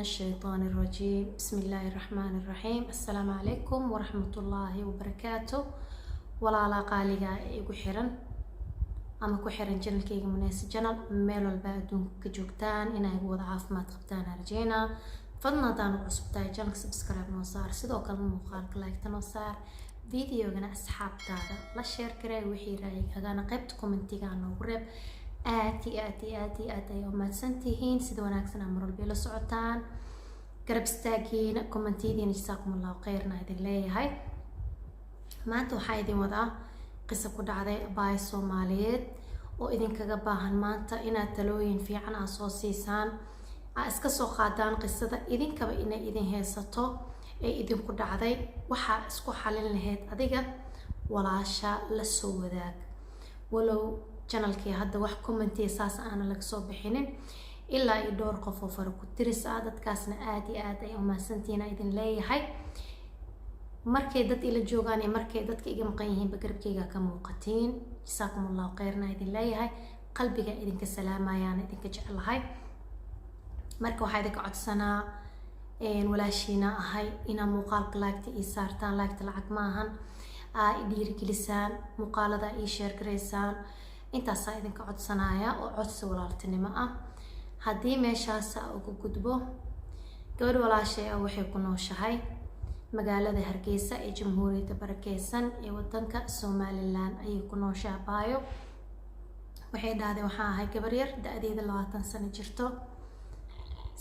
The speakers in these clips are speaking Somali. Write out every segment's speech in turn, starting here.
الشيطان الرجيم، بسم الله الرحمن الرحيم. السلام عليكم ورحمة الله وبركاته. Walaalaha qaaliga ee igu xiran ama ku xiran channelkayga Muneesa Channel, meel walba adduunka ka joogtaan, inay igu wada caafimaad qabtaan arjeena. Fadlan haddaan u cusub tahay channelka, subscribe noo saar, sidoo kale muuqaalka like noo saar, videogana asxaabtaada la share garee, wixii ra'yigagana qaybta commentiga noogu reeb. Aad iyo aad iyo aad iyo aad ay umahadsan tihiin sida wanaagsan aa mar walba ila socotaan, garab istaagiina, commentiyadiina. Jasaakum Allahu khayrna idin leeyahay. Maanta waxaa idin wadaa qisa ku dhacday abaay Soomaaliyeed oo idinkaga baahan maanta inaad talooyin fiican aa soo siisaan, aa iska soo qaadaan qisada idinkaba inay idin haysato ee idinku dhacday. Waxaa isku xalin lahayd adiga walaasha la soo wadaag. Walow channelkii hadda wax commentiya saas aana laga soo bixinin ilaa iyo dhowr qof oo fara ku tiris ah, dadkaasna aad iyo aad ay umahadsantihiin aa idin leeyahay. Markay dad ila joogaan iyo markay dadka iga maqan yihiinba garabkayga ka muuqatiin. Jasaakum Allahu khayrna idin leeyahay, qalbiga idinka salaamayaan, idinka jeclahay. Marka waxaa idinka codsanaa, walaashiina ahay, inaa muuqaalka liketa ii saartaan. Liketa lacag ma ahan. Aa i dhiirigelisaan, muuqaalada ii share garaysaan. Intaasaa idinka codsanaya oo codsi walaaltinimo ah. Haddii meeshaas uga gudbo, gabadh walaashay ah waxay ku nooshahay magaalada Hargeysa ee Jamhuuriyadda barakeysan ee wadanka Somaliland ayay ku nooshahay. Baayo waxay dhahday, waxaan ahay gabar yar, da-deeda 20 sano jirto.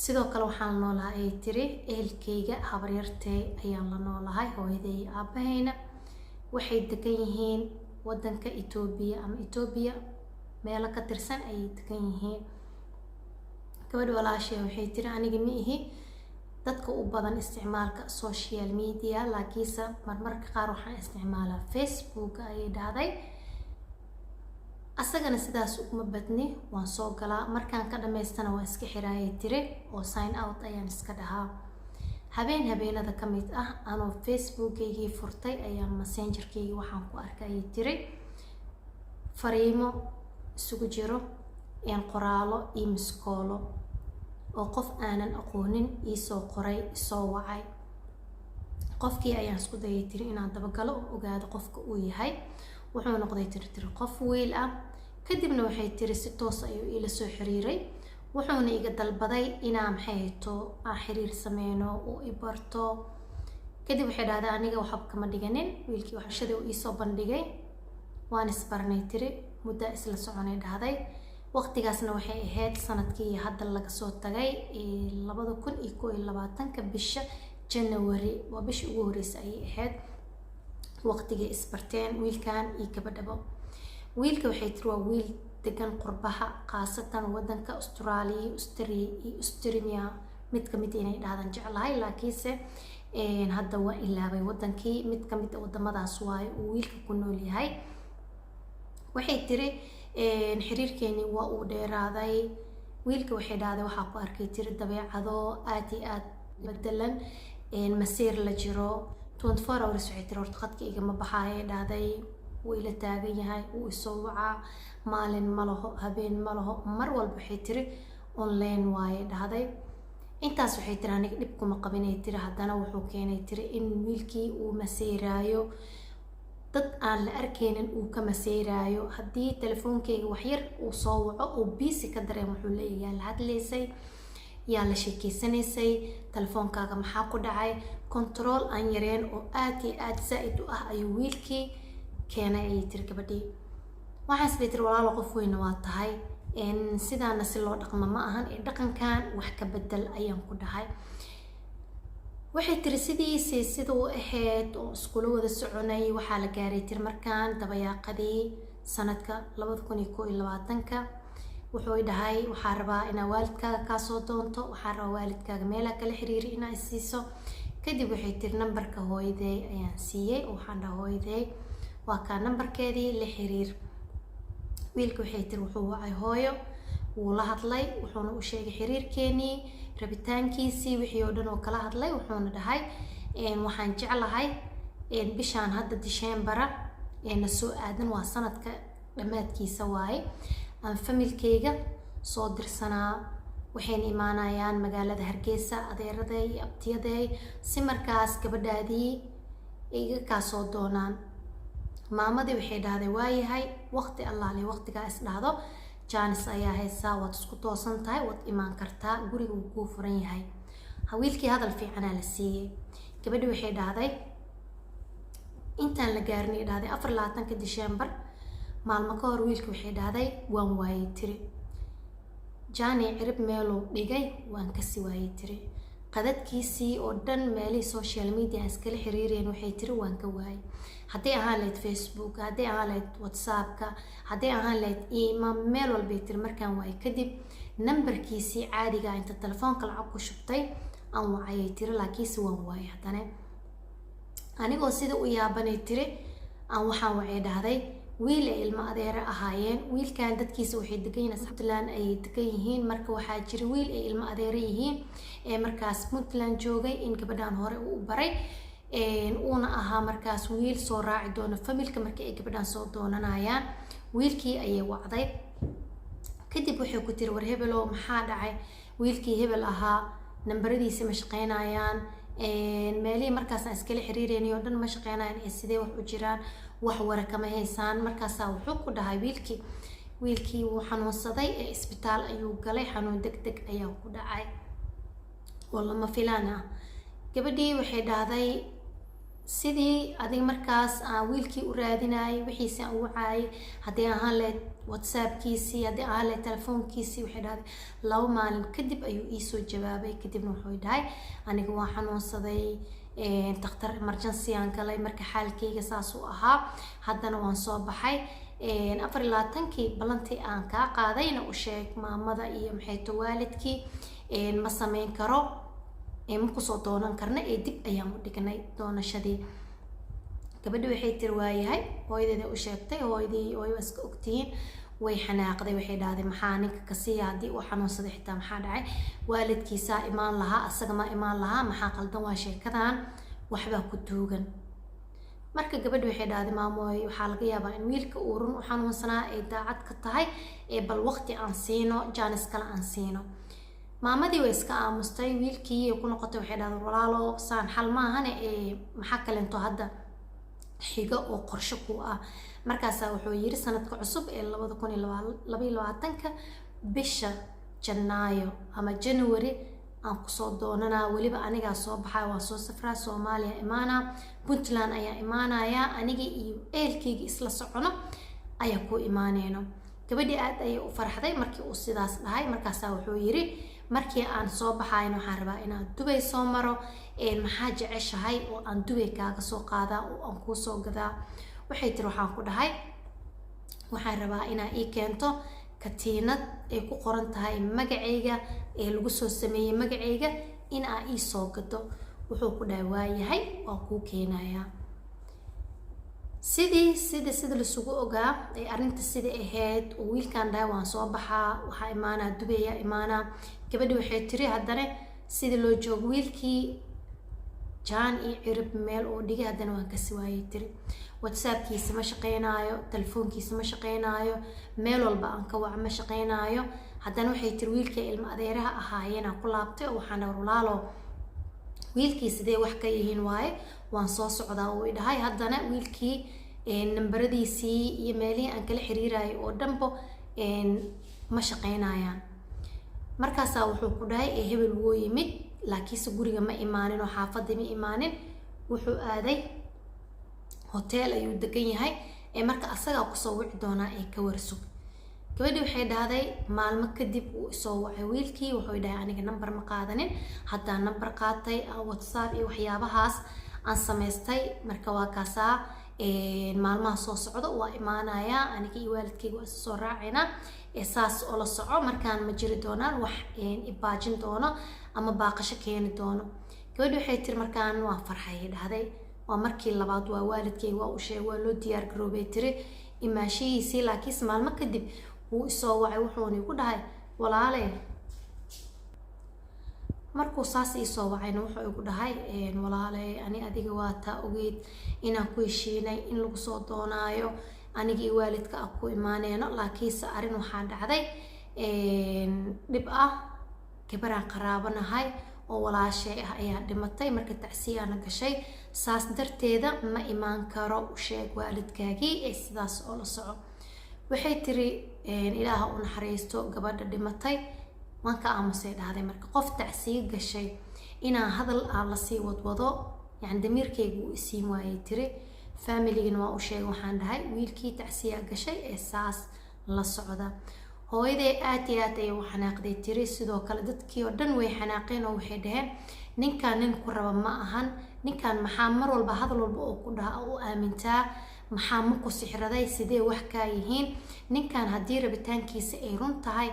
Sidoo kale waxaan la noolahay, ayay tiri, ehelkayga, habaryartay ayaan la noolahay. Hooyaday iyo aabahayna waxay degan yihiin wadanka Etoobiya ama Etoobiya meelo ka tirsan ayay degan yihiin. Gabadha walaashay waxay tiri, aniga ma ihi dadka u badan isticmaalka social media, laakiinse marmarka qaar waxaan isticmaalaa Facebook, ayay dhahday. Asagana sidaas uguma badni, waan soo galaa, markaan ka dhamaystana waan iska xiraayay, tiri, oo sign out ayaan iska dhahaa. Habeen habeenada ka mid ah, anoo Facebookaygii furtay, ayaa Messengerkaygii waxaan ku arkay, tiri, fariimo isugu jiro qoraalo iyo miskoolo oo qof aanan aqoonin iisoo qoray, isoo wacay. Qofkii ayaan isku dayay, tiri, inaan dabagalo oo ogaado qofka uu yahay. Wuxuu noqday, tiri, qof wiil ah. Kadibna waxay tiri, si toos ayuu iila soo xiriiray, wuxuuna iga dalbaday inaa, maxay hayto, aan xiriir sameyno oo i barto. Kadib waxay dhahday, aniga waxba kama dhiganin wiilkii waxbarashadii uu iisoo bandhigay. Waan isbarnay, tiri, muddo isla soconay, dhahday. Waqtigaasna waxay ahayd sanadkii hadda laga soo tagay, 2021-ka, bisha January, waa bishii ugu horreysay ayay ahayd waqtigay isbarteen wiilkan iyo gabadhabo. Wiilka, waxay tiri, waa wiil degan qurbaha, khaasatan wadanka Australia, Austria iyo Australia mid kamid inay dhahdaan jeclahay, laakiinse hadda waa ilaabay wadankii. Mid kamid a wadamadaas waayo uu wiilka ku nool yahay. Waxay tiri, xiriirkeeni waa uu dheeraaday. Wiilka, waxay dhahday, waxaa ku arkay, tiri, dabeecado aad iyo aad bedelan, masiir la jiro. 24 hours, waxay tiri, horta khadka igama baxaayay, dhahday, wuu ila taagan yahay, wuu isoo wacaa, maalin ma laho, habeen ma laho, mar walba, waxay tiri, online waaye, dhahday. Intaas, waxay tiri, aniga dhib kuma qabinay, tiri. Haddana wuxuu keenay, tiri, in wiilkii uu maseyraayo, dad aan la arkaynin uu ka maseyraayo. Haddii telefoonkeyga waxyar uu soo waco oo busy ka dareem, wuxuu leeyahay, "Yaa la hadlaysay? Yaa la sheekeysanaysay? Telefoonkaaga maxaa ku dhacay?" Control aan yareen oo aad iyo aad saa-id u ah ayuu wiilkii keenay, ayay tiri gabadhii. Waxaan isdhihi, tiri, walaalo, qof weyna waa tahay, sidaana si loo dhaqmo ma ahan, ee dhaqankan wax ka bedel ayaan ku dhahay. Waxay tiri, sidiisii siduu ahayd oo iskula wada soconay, waxaa la gaaray, tiri, markaan dabayaaqadii sanadka 2021-ka. Wuxuu dhahay, waxaa rabaa inaa waalidkaaga kaasoo doonto, waxaa rabaa waalidkaaga meelaa kala xiriiri inaa isiiso. Kadib, waxay tiri, nambarka hooyaday ayaan siiyey oo waxaan dhaha, "Hooyaday waa kaa nambarkeedii, la xiriir." Wiilka, waxay tiri, wuxuu wacay hooyo, wuu la hadlay, wuxuuna u sheegay xiriirkeenii, rabitaankiisii, wixii oo dhan oo kala hadlay. Wuxuuna dhahay, waxaan jeclahay bishaan hadda Decembera na soo aadan, waa sanadka dhammaadkiisa waaye, aan familykeyga soo dirsanaa. Waxayna imaanayaan magaalada Hargeysa, adeeraday iyo abtiyaday, si markaas gabadhaadii ay iga kaa soo doonaan. Maamadii waxay dhahday, waayahay, waqti allaale waqtigaa is dhahdo jaanis ayaa haysaa, waad isku toosan tahay, waad imaan kartaa, guriga wuu kuu furan yahay. Wiilkii hadal fiicanaa la siiyey. Gabadhii waxay dhahday, intaan la gaarin, ay dhahday, 24-ka December, maalmo ka hor, wiilka waxay dhahday waan waayey tiri. Jani cirib meeluu dhigay waan kasi waayey tiri. Qadadkiisii oo dhan, meelihii social media aan iskala xiriireen, waxay tiri waan ka waayay. Hadday ahaan lahayd Facebook, hadday ahaan lahayd WhatsAppka, hadday ahaan lahayd imo, meel walbay tiri markaan waayay. Kadib nambarkiisii caadiga inta telefoonka lacag ku shubtay aan wacayay tiri, laakiinse waan waayay. Haddana anigoo sida u yaabanay tiri aan waxaan wacay, dhahday, wiil ay ilmo adeere ahaayeen. Wiilkan dadkiisa waxay degan yihiin Puntland ayay degan yihiin. Marka waxaa jira wiil ay ilmo adeere yihiin ee markaas Puntland joogay, in gabadhan hore uu baray, uuna ahaa markaas wiil soo raaci doono familka markii ay gabadhan soo doonanayaan. Wiilkii ayay wacday. Kadib waxay ku tiri, war hebelow, maxaa dhacay? Wiilkii hebel ahaa nambaradiisi ma shaqeynayaan, meelihii markaasaan iskala xiriireynay oo dhan ma shaqeynayaan, ee sidee wax u jiraan? Wax wara kama haysaan? Markaasaa wuxuu ku dhahay wiilkii, wiilkii wuu xanuunsaday ee isbitaal ayuu galay, xanuun deg deg ayaa ku dhacay oo lama filaan ah. Gabadhii waxay dhahday, sidii adiga markaas aan wiilkii u raadinayay, wixiisi aan wacaayay, hadday ahaan lahayd WhatsAppkiisii, haddii ahaan lahayd telefoonkiisii, waxay dhahday 2 maalin kadib ayuu iisoo jawaabay. Kadibna wuxuu dhahay, aniga waa xanuunsaday, takhtar emergency aan galay, marka xaalkayga saas uu ahaa, haddana waan soo baxay. 24-kii ballantii aan kaa qaadayna u sheeg maamada iyo maxayto waalidkii, ma sameyn karo, ma kusoo doonan karna, ee dib ayaan u dhignay doonashadii. Gabadhi waxay tiri, waayahay. Hooyadeeda u sheegtay. Hooyadii, hooyo waa iska ogtihiin, way xanaaqday. Waxay dhahday, maxaa ninka ka siiya? Haddii uu xanuunsaday xitaa, maxaa dhacay? Waalidkiisaa imaan lahaa, asaga ma imaan lahaa? Maxaa qaldan? Waa sheekadan, waxbaa ku duugan. Marka gabadhi waxay dhahday, maamooy, waxaa laga yaabaa in wiilka uu run u xanuunsanaa, ay daacad ka tahay, ee bal waqti aan siino, jaanis kale aan siino. Maamadii way iska aamustay. Wiilkii ay ku noqotay, waxay dhahday, walaalo, saan xal maahane, ee maxaa kalento hadda xigo oo qorshe ku ah? Markaasaa wuxuu yiri, sanadka cusub ee 2022-ka, bisha Janaayo ama January aan kusoo doonanaa. Weliba anigaa soo baxaa, waan soo safraa, Soomaaliya imaanaa, Puntland ayaa imaanayaa, anigii iyo ehelkeyga isla socono ayaa ku imaaneyno. Gabadhii aad ayay u farxday markii uu sidaas dhahay. Markaasaa wuxuu yiri, markii aan soo baxayna waxaan rabaa inaan Dubay soo maro, maxaa jeceshahay oo aan Dubay kaaga soo qaadaa oo aan kuu soo gadaa? Waxay tiri, waxaan ku dhahay, waxaan rabaa inaa ii keento katiinad ay ku qoran tahay magacayga, ee lagu soo sameeyey magacayga, in aa ii soo gado. Wuxuu ku dhahay, waayahay, waan kuu keenayaa. Sidii sida lasugu ogaa ee arrinta sidai ahayd oo wiilkan dhahay waan soo baxaa, waxaa imaanaa Dubeya imaanaa. Gabadhi waxay tiri, haddana sidii loo joogo, wiilkii jaan iyo cirib meel oo dhigay haddana waan kasi waayay tiri. WhatsAppkiisa ma shaqeynaayo, telefoonkiisa ma shaqeynaayo, meel walba aan ka waca ma shaqeynaayo. Haddana waxay tiri, wiilkii ilmo adeeraha ahaayeen aan ku laabtay oo waxaan dhahay, walaalo, wiilkii sidee wax ka yihiin waaye? Waan soo socdaa uu dhahay, haddana wiilkii nambaradiisii iyo meelihii aan kala xiriirayay oo dhanbo ma shaqeynayaan. Markaasaa wuxuu ku dhahay, ee hebel wuu yimid, laakiinse guriga ma imaanin oo xaafadda ma imaanin, wuxuu aaday hotel ayuu degan yahay, ee marka asagaa kusoo wici doonaa ee ka warsug. Gabadhii waxay dhahday, maalmo kadib wuu isoo wacay wiilkii. Wuxuu dhahay, aniga number ma qaadanin, haddaan number qaatay, WhatsApp iyo waxyaabahaas aan samaystay. Marka waa kaasaa, maalmaha soo socdo waa imaanayaa, aniga iyo waalidkayga waa isa soo raacaynaa, ee saas oo la soco, markaan ma jiri doonaan wax ibaajin doono ama baaqasho keeni doono. Gabadhi waxay tiri, markaan waan farxay, dhahday, waa markii labaad, waa waalidkayga waa u sheegay, waa loo diyaar garoobay tiri imaashihiisii. Laakiinse maalmo kadib wuu isoo wacay, wuxuuna igu dhahay, walaale, markuu saas iisoo wacayna wuxuu igu dhahay, walaale, ani adiga waa taa ogeyd inaan ku heshiinay in lagu soo doonaayo, aniga iyo waalidka ah ku imaaneyno, laakiinse arrin waxaa dhacday dhib ah. Gabaraan qaraabanahay oo walaashay ah ayaa dhimatay, marka tacsiyaana gashay, saas darteeda ma imaan karo. U sheeg waalidkaagii ee sidaas oo la soco. Waxay tiri, Ilaaha u naxariisto gabadha dhimatay. Waan ka aamusay, dhahday. Marka qof tacsiyo gashay inaan hadal aan lasii wadwado, yani damiirkaygu uu isiin waayay, tiri. Familigana waa u sheegay, waxaan dhahay wiilkii tacsiyaa gashay ee saas la socda. Hooyaday aad iyo aad ayay u xanaaqday, tiri. Sidoo kale dadkii oo dhan way xanaaqeen oo waxay dhaheen, ninkaan nin ku raba ma ahan. Ninkaan maxaa mar walba hadal walba oo ku dhaha u aamintaa? Maxaa ma ku sixraday? Sidee wax kaa yihiin? Ninkan haddii rabitaankiisa ay run tahay,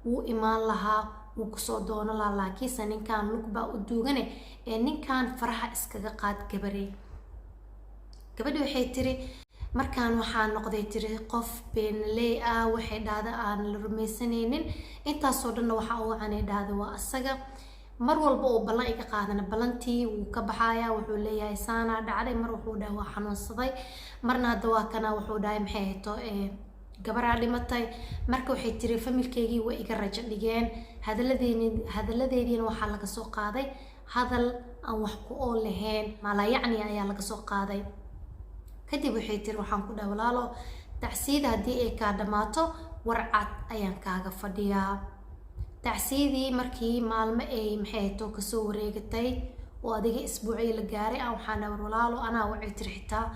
wuu imaan lahaa, wuu kusoo doono lahaa, laakiinse ninkan lug baa u duugane ee ninkan faraha iskaga qaad, gabarey. Gabadhi waxay tiri, markaan waxaa noqday, tiri, qof beenaley ah, waxay dhahda aan la rumaysanaynin. Intaasoo dhanna waxaa u wacanay, dhahda, waa asaga. Mar walba uu ballan iga qaadana, ballantii wuu ka baxayaa. Wuxuu leeyahay saanaa dhacday. Mar wuxuu dhahay waa xanuunsaday, marna hadda waa kana wuxuu dhahay, maxay hayto, gabaraa dhimatay. Marka waxay tiri, familkeygii way iga rajo dhigeen. Hadalladeediina waxaa laga soo qaaday hadal aan wax ku ool lahayn, maalayacni ayaa laga soo qaaday. Kadib waxay tiri, waxaan ku dhahay, walaalo, tacsiyada haddii ay kaa dhammaato, warcad ayaan kaaga fadhiyaa. Tacsiyadii markii maalmo ay, maxay hayto, kasoo wareegatay oo adiga isbuucii la gaaray, aan waxaan dhahay, walaalo, anaa wacay, tiri, xitaa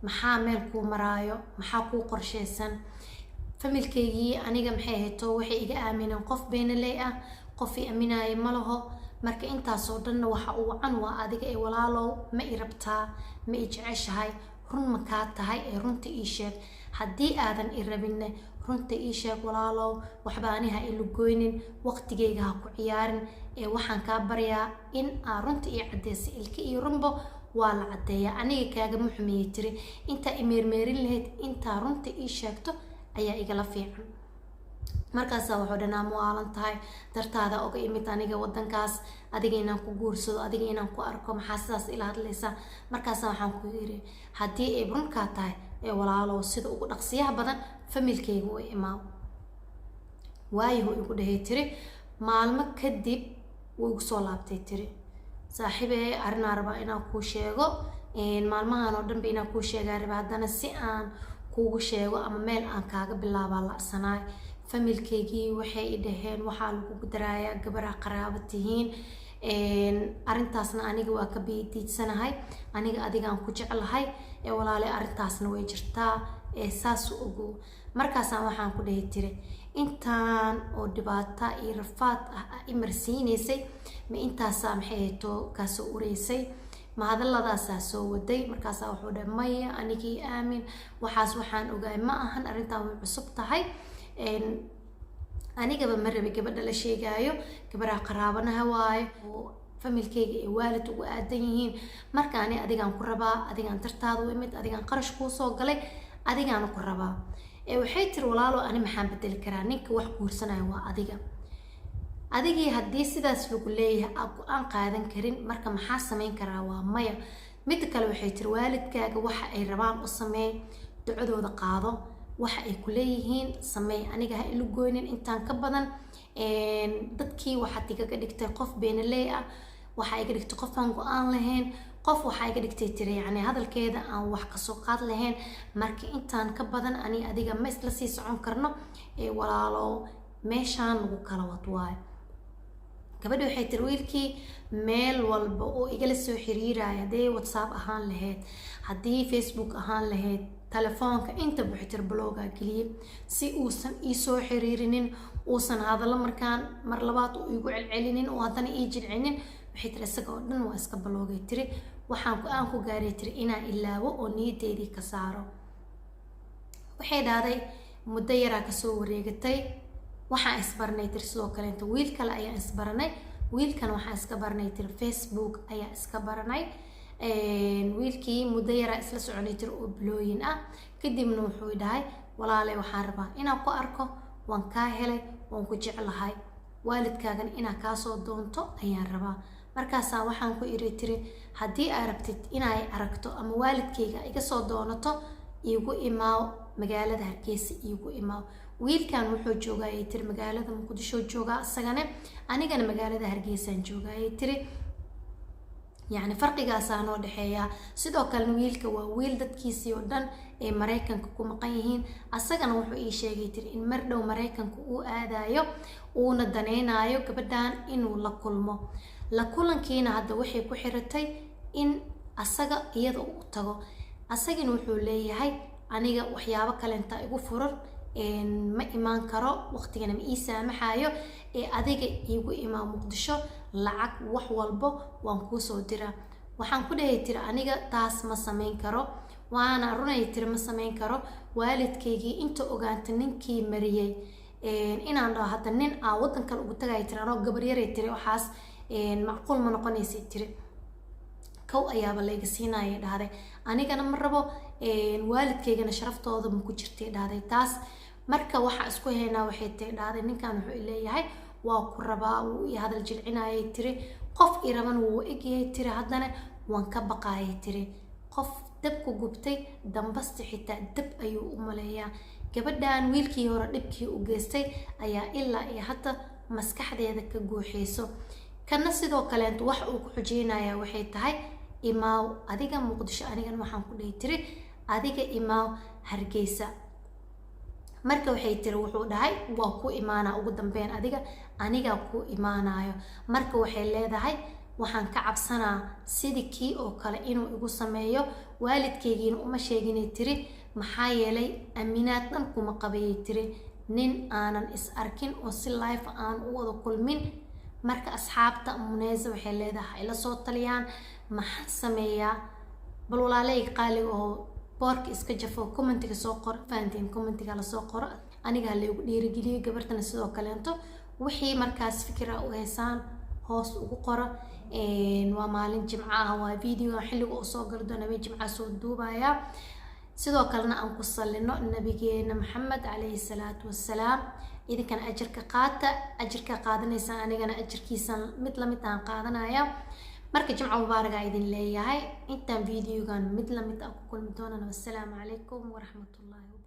maxaa meel kuu maraayo? Maxaa kuu qorshaysan? Familkeygii aniga, maxay hayto, waxay iga aamineen qof beenaley ah, qof i aaminaayo ma laho. Marka intaasoo dhanna waxa uu wacan waa adiga ee walaalow, ma i rabtaa? Ma i jeceshahay? Run ma kaa tahay? Ee runta ii sheeg. Haddii aadan i rabinne, runta ii sheeg, walaalow. Waxba ani ha ilugoynin, waqtigayga ha ku ciyaarin ee waxaan kaa baryaa in aa runta ii caddeysa. Ilka iyo runbo waa la caddeeyaa. Aniga kaagama xumeeyey, tiri. Intaa imeermeerin lahayd, intaa runta ii sheegto ayaa igala fiican. Markaasaa wuxuu dhanaa, muaalan tahay, dartaada oga imid aniga wadankaas, adiga inaan ku guursado, adiga inaan ku arko, maxaa sidaas ila hadlaysaa? Markaasa waxaan ku yiri, haddii ay runkaa tahay ee walaalow, sida ugu dhaqsiyaha badan familkayga u imaaw. Waayahu igu dhahay, tiri. Maalmo kadib wuu igu soo laabtay, tiri. Saaxiibee, arrinaa rabaa inaan kuu sheego. Maalmahan oo dhanba inaan kuu sheegaa raba, haddana si aan kuugu sheego ama meel aan kaaga bilaabaa la'sanaay. Familkeygii waxay i dhaheen waxaa lagugu daraayaa gabaraa qaraabo tihiin. Arrintaasna aniga waa ka biidiidsanahay. Aniga adigaan ku jeclahay ee walaale, arrintaasna way jirtaa ee saas ogow. Markaasaan waxaan ku dhahi, tiri, intaan oo dhibaata iyo rafaad ah a imarsiinaysay, ma intaasaa, maxay hayto, kaasoo ureysay? Ma hadalladaasaa soo waday? Markaasaa wuxuu dhahay, maya, anigii aamin, waxaas waxaan ogaay ma ahan, arrintan way cusub tahay. Anigaba ma rabi gabadha la sheegaayo, gabadhaa qaraabanaha waayo oo familkeyga ay waalid ugu aadan yihiin. Marka ani adigaan ku rabaa, adigaan dartaada u imid, adigaan qarash kuu soo galay, adigaana ku rabaa. Waxay tiri, walaalo, ani maxaan bedeli karaa? Ninka wax guursanaya waa adiga. Adigii haddii sidaas lagu leeyahay aad go-aan qaadan karin, marka maxaa samayn karaa? Waa maya. Midda kale waxay tiri, waalidkaaga waxa ay rabaan u sameey, ducadooda qaado, waxa ay ku leeyihiin sameey. Aniga ha ilu goynin intaan ka badan. Dadkii waxaad igaga dhigtay qof beenaley ah, waxaa iga dhigtay qof aan go-aan lahayn, qof waxaa iga dhigtay, tiri, yacni hadalkeeda aan wax kasoo qaad lahayn. Marka intaan ka badan ani adiga ma isla sii socon karno ee walaalo, meeshaan lagu kala wad waayo. Gabadhi waxay tiri, wiilkii meel walba oo igala soo xiriiraya, haddii WhatsApp ahaan lahayd, haddii Facebook ahaan lahayd, telefoonka inta, waxay tiri, block-gaa geliyey si uusan iisoo xiriirinin, uusan hadallo markaan mar labaad uu igu celcelinin oo haddana ii jilcinin. Waxay tiri, isaga oo dhan waa iska block-gay, tiri. Waxaan go-aan ku gaaray, tiri, inaan ilaawo oo niyadeydii ka saaro. Waxay dhahday, muddo yaraa kasoo wareegatay, waxaan isbarnay, tiri, sidoo kaleenta wiil kale ayaan isbaranay. Wiilkan waxaan iska baranay, tiri, Facebook ayaa iska baranay. Wiilkii muddo yaraa isla soconay, tiri, oo bilooyin ah. Kadibna wuxuu dhahay, walaalay, waxaan rabaa inaan ku arko, waan kaa helay, waan ku jeclahay, waalidkaagana inaa kaasoo doonto ayaan rabaa. Markaasaa waxaan ku iri, tiri, haddii aa rabtid inay aragto ama waalidkayga iga soo doonato, iigu imaaw magaalada Hargeysa, iigu imaaw. Wiilkan wuxuu joogaa, ay tiri, magaalada Muqdisho joogaa isagane, anigana magaalada Hargeysaan joogaa, ay tiri. Yacni farqigaasaa noo dhexeeya. Sidoo kalena wiilka waa wiil dadkiisii oo dhan ay Maraykanka ku maqan yihiin. Asagana wuxuu ii sheegay, tiri, in mar dhow Maraykanka uu aadayo, uuna daneynayo gabadhan inuu la kulmo. La kulankiina hadda waxay ku xiratay in asaga iyada uu tago. Asagina wuxuu leeyahay, aniga waxyaabo kalenta igu furan, ma imaan karo, waqtigana ma ii saamaxayo, ee adiga iigu imaa Muqdisho, lacag wax walbo waan kuusoo diraa. Waxaan ku dhahay, tiri, aniga taas ma samayn karo. Waana runay, tiri, ma samayn karo. Waalidkaygii inta ogaanta ninkii mariyey inaan dhaho hadda nin aa waddan kale ugu tagay, tiri, anoo gabar yaray, tiri, waxaas macquul ma noqonaysay, tiri. Kow ayaaba layga siinaya, dhahday. Anigana ma rabo, waalidkaygana sharaftooda ma ku jirtay, dhahday, taas. Marka waxaa isku haynaa waxay tahay, dhahday, ninkan wuxuu leeyahay waa ku rabaa, wuu ii hadal jilcinayay, tiri. Qof i raban wuu egyahay, tiri, haddana waan ka baqaayay, tiri. Qof dab ku gubtay dambasta xitaa dab ayuu u maleeyaa. Gabadhan wiilkii hore dhibkii u geystay ayaa ilaa iyo hadda maskaxdeeda ka guuxeyso. Kana sidoo kaleento wax uu ku xujeynayaa waxay tahay, imaaw adiga Muqdisho, anigana waxaan ku dhihi, tiri, adiga imaaw Hargeysa. Marka waxay tiri, wuxuu dhahay waa ku imaanaa ugu dambeyn, adiga anigaa ku imaanayo. Marka waxay leedahay, waxaan ka cabsanaa sidii kii oo kale inuu igu sameeyo. Waalidkaygiina uma sheeginay, tiri, maxaa yeelay aaminaad dhan kuma qabayay, tiri, nin aanan is arkin oo si life aan u wada kulmin. Marka asxaabta Muneysa waxay leedahay ila soo taliyaan, maxaan sameeyaa? Bal walaaleyga qaaliga oo boorka iska jafo, commentiga soo qoro. Fahanteen? Commentiga lasoo qoro, aniga ha laygu dhiirigeliyo, gabartana sidoo kaleento. Wixii markaas fikira u haysaan hoos ugu qoro. Waa maalin Jimco ah, waa videoga xilliga uu soo gali doono habeen Jimca soo duubaya. Sidoo kalena aan ku sallino nabigeena Maxamed calayhi salaatu wassalaam. Idinkana ajarka qaata, ajarka qaadanaysaan, anigana ajarkiisan mid lamid aan qaadanaya. Marka Jimca mubaaraga idin leeyahay. Intaan videogan mid lamid ah ku kulmi doonana, wassalaamu calaykum waraxmatullaahi.